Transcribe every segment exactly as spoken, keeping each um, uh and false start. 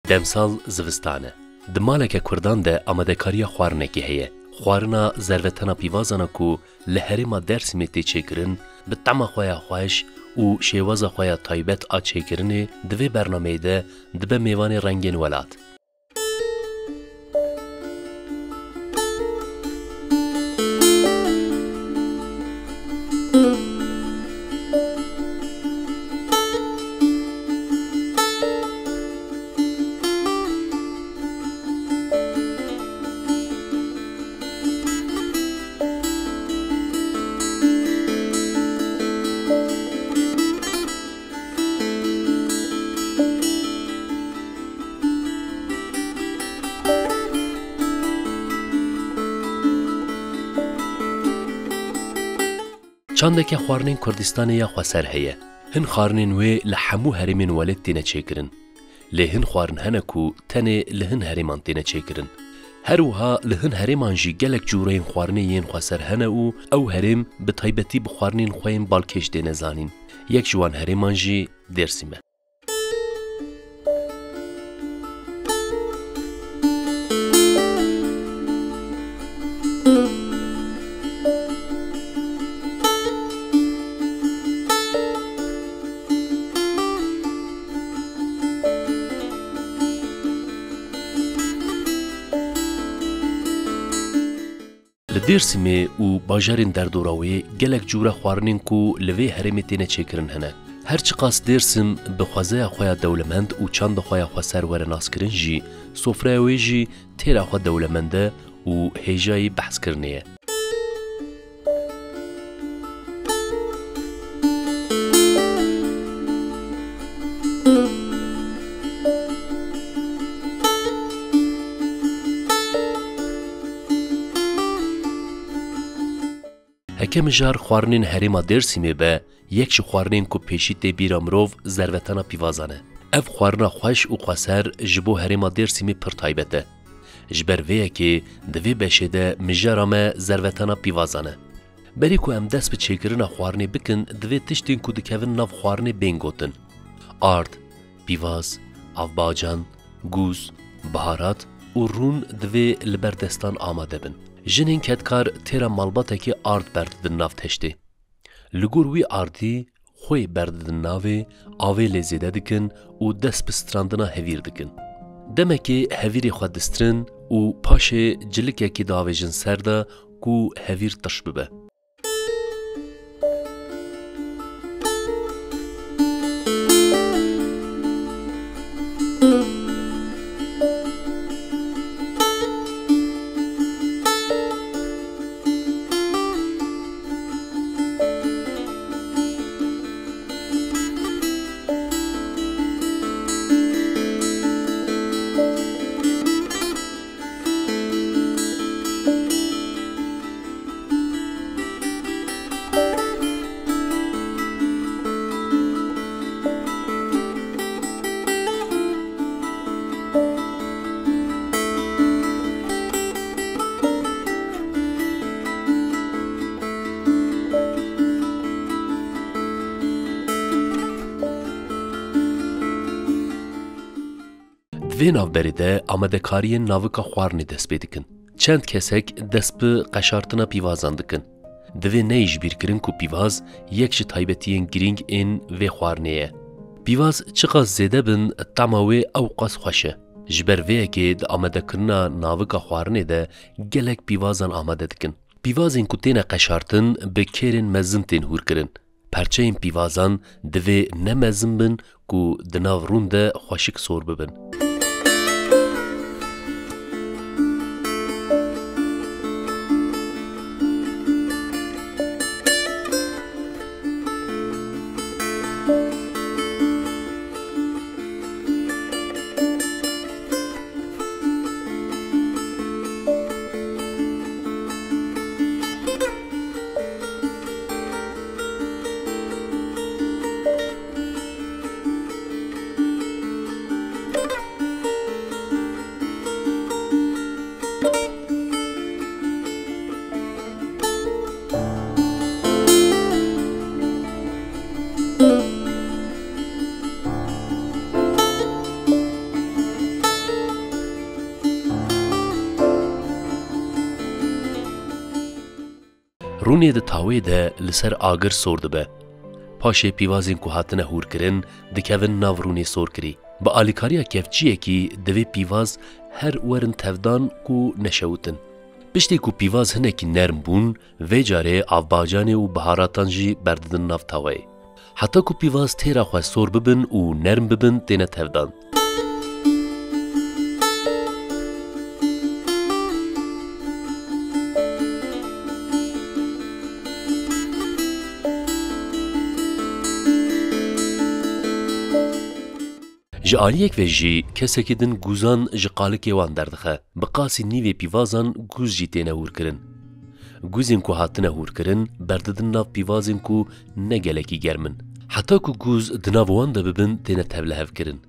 Demsal zivistan e. Di maleke Kurdan de amadekariya xwarinekê heye. Xwarina zervetena pîvazan e ku li herêma Dêrsimê tê çêkirin, bi tema xwe ya xweş û şêwaza xwe ya taybet a çêkirinê di vê bernameyê de dibe mêvanê rengên welat. Çandeke xwarinên Kurdistanê ya xweser heye. Hin xwarinên wê li hemû herêmên welêt têne çêkirin. Lê hin xwarin hene ku tenê li hin herêman têne çêkirin. Her wiha li hin herêman jî gelek cûreyên xwarinê yên xweser hene û ew herêm bi taybetî bi xwarinên xwe yên balkêş têne zanîn. Yek ji wan herêman jî Dêrsim e. Li Dêrsimê û bajarên derdora wê gelek cûre xwarinên ku li vê herêmê têne çêkirin hene. Her çiqas Dêrsim bi xwezeya xwe ya dewlemend û çanda xwe ya xweser were naskirin jî, sofreya wê jî têra xwe dewlemend e û hêjayî behskirinê ye. Heke mijar xwarinên herêma Dêrsimê be, yek ji xwarinên ku pêşî tê bîra mirov zervetena pîvazan e. Ev xwarina xweş û xweser ji bo herêma Dêrsimê pir taybet e. Ji ber vê yekê di vê beşê de mijara me zervetena pîvazan e. Berî ku em dest bi çêkirina xwarinê bikin, divê tiştên ku dikevin nav xwarinê bên gotin. Ard, pîvaz, avbacan, gûz, biharat û rûn divê li ber destan amade bin. Jinên kedkar têra malbatekî ard berdidin nav teştê. Li gor wî ardî xwê berdidin navê, avê lê zêde dikin û dest bi strandina hevîr dikin. Demekê hevîrê xwe distirin û paşê cilikekê diavêjin ser de ku hevîr tirş bibe. Di vê navberê de amadekariyên navika xwarinê dest pê dikin. Çend kesek dest bi qeşartina pîvazan dikin. Divê neyê ji bîr kirin ku pîvaz yek ji taybetiyên girîng ên vê xwarinê ye. Pîvaz çiqas zêde bin, tama wê ewqas xweş e. Ji ber vê yekê di amadekirina navika xwarinê de gelek pîvazan amade dikin. Pîvazên ku têne qeşartin bi kêrên mezin tên hûrkirin. Perçeyên pîvazan divê ne mezin bin ku di nav rûn de xweşik sor bibin. Rûnê di tawê de li ser agir sor dibe. Paşê pîvazên ku hatine hûrkirin dikevin nav rûnê sorkirî. Bi alîkariya kevçiyekî divê pîvaz her werin tevdan ku neşewitin. Piştî ku pîvaz hinekî nerm bûn, vê carê avbacanê û biharatan jî berdidin nav taweyê. Heta ku pîvaz têra xwe sor bibin û nerm bibin, têne tevdan. Ji aliyek ve jî kesekî din gûzan ji qalikê wan derdixe. Bi qasî nîvê pîvazan gûz jî têne hûrkirin. Gûzên ku hatine hûrkirin, berdidin nav pîvazên ku ne gelekî germ in. Heta ku gûz di nav wan de bibin, têne tevlihevkirin.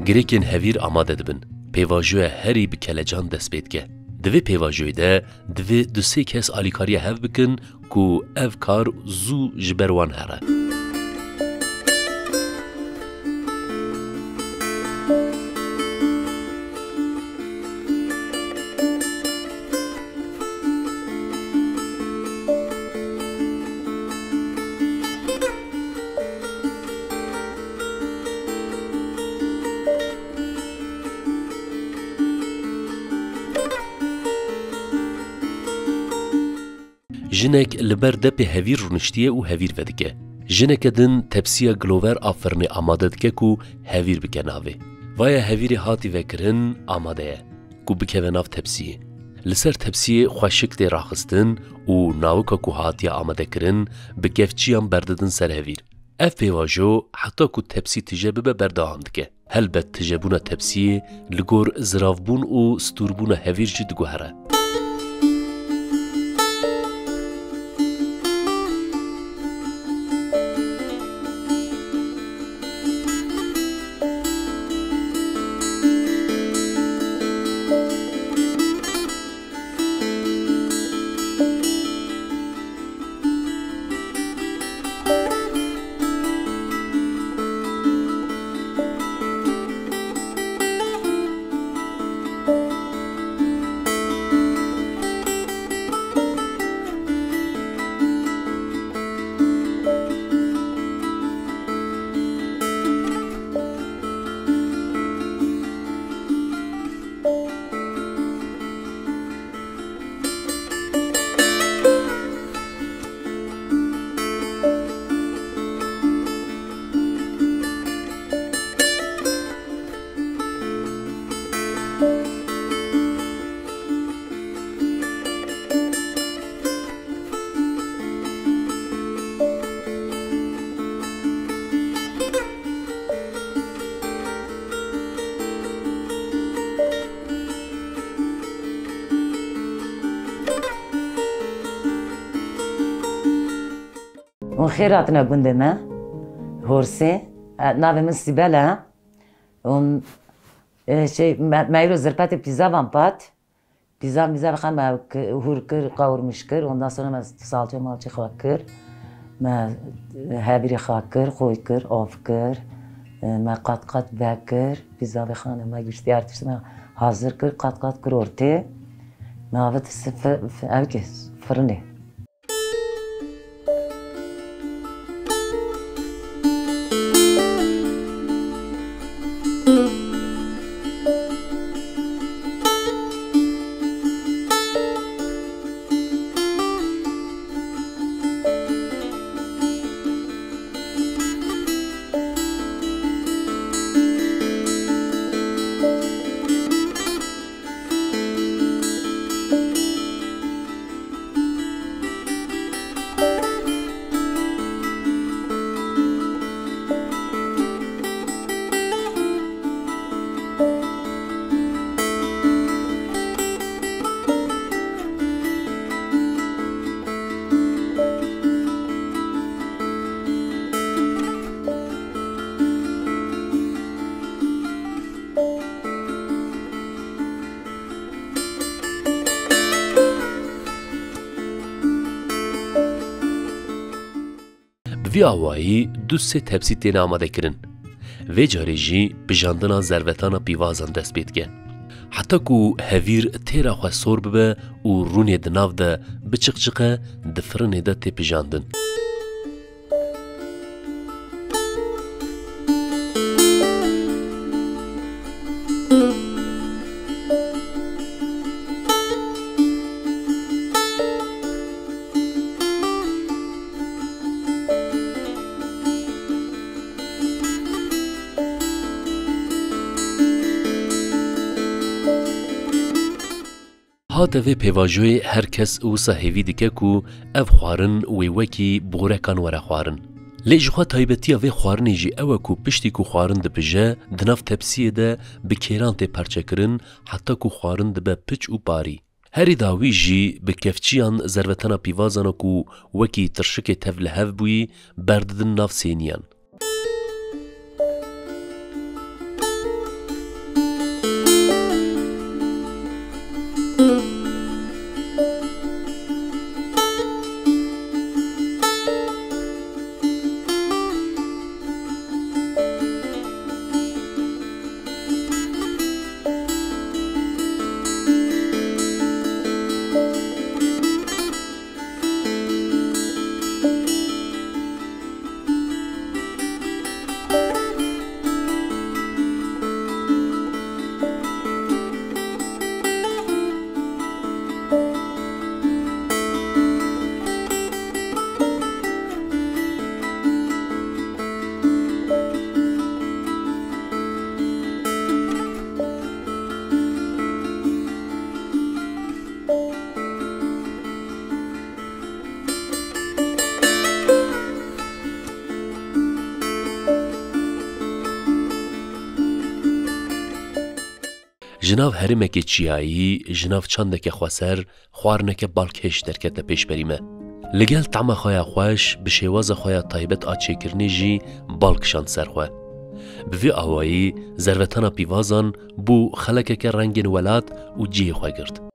Girêkên hevîr amade dibin. Pêvajoya herî bi kelecan dest pê dike. Di vê pêvajoyê de divê du sê kes alîkariya hev bikin ku ev kar zû ji ber wan here. Jinek li ber depê hevîr rûniştiye û hevîr vedike. Jineke din tepsiya gilover a firnê amade dike ku hevîr bike navê. Vaya hevîrê hatî vekirin amade ye ku bikeve nav tepsiyê. Li ser tepsiyê xweşik tê raxistin û nawika ku hatiye amadekirin bi kevçiyan berdidin ser hevîr. Ev pêvajo heta ku tepsî tije bibe berdewam dike. Helbet tijebûna tepsiyê li gor ziravbûn û stûrbûna hevîr jî diguhere. Hûn xêr hatine gundê me. Horsê. E, navê min Sîbel e. Hûn, e, şey, me, me îro zirpetê pîza van pat. Pîza mîza xwe me ki-, hûr kir, qawirmiş kir. Ondan sonra me salçe malçe xwe kir. Me hevîrê xwe kir, qoy kir, av kir. E, me qat qat vekir. Pîza vexane me giştî her tişt me hazir kir, qat qat kir ortê. Navê te si-, fi-, fi-, ev ki firinê. Bi vî awayî du sê tepsî têne amadekirin. Vê carê jî pijandina zervetana pîvazan dest pê dike. Heta ku hevîr têra xwe sor bibe û rûnê di nav de biçiqçiqe, di firinê de tê pijandin. Hate vê pêvajoyê her kes wisa hêvî dike ku ev xwarin wê wekî borekan were xwarin. Lê jixwe taybetiya vê xwarinê jî ew e ku piştî ku xwarin dipije, di nav tepsiyê de bi kêran tê perçekirin, heta ku xwarin dibe piç û parî. Herî dawî jî bi kevçiyan zervetena pîvazan e ku wekî tirşikê tev li hev bûyî, berdidin nav sêniyan. Ji nav herêmeke çiyayî, ji nav çandeke xweser, xwarineke balkêş derkete pêşberî me. Li gel tama xwe ya xweş, bi şêwaza xwe ya taybet a çêkirinê jî bal kişand ser xwe. Bi vî awayî, zervetana pîvazan bû xelekeke rengên welat û cihê xwe girt.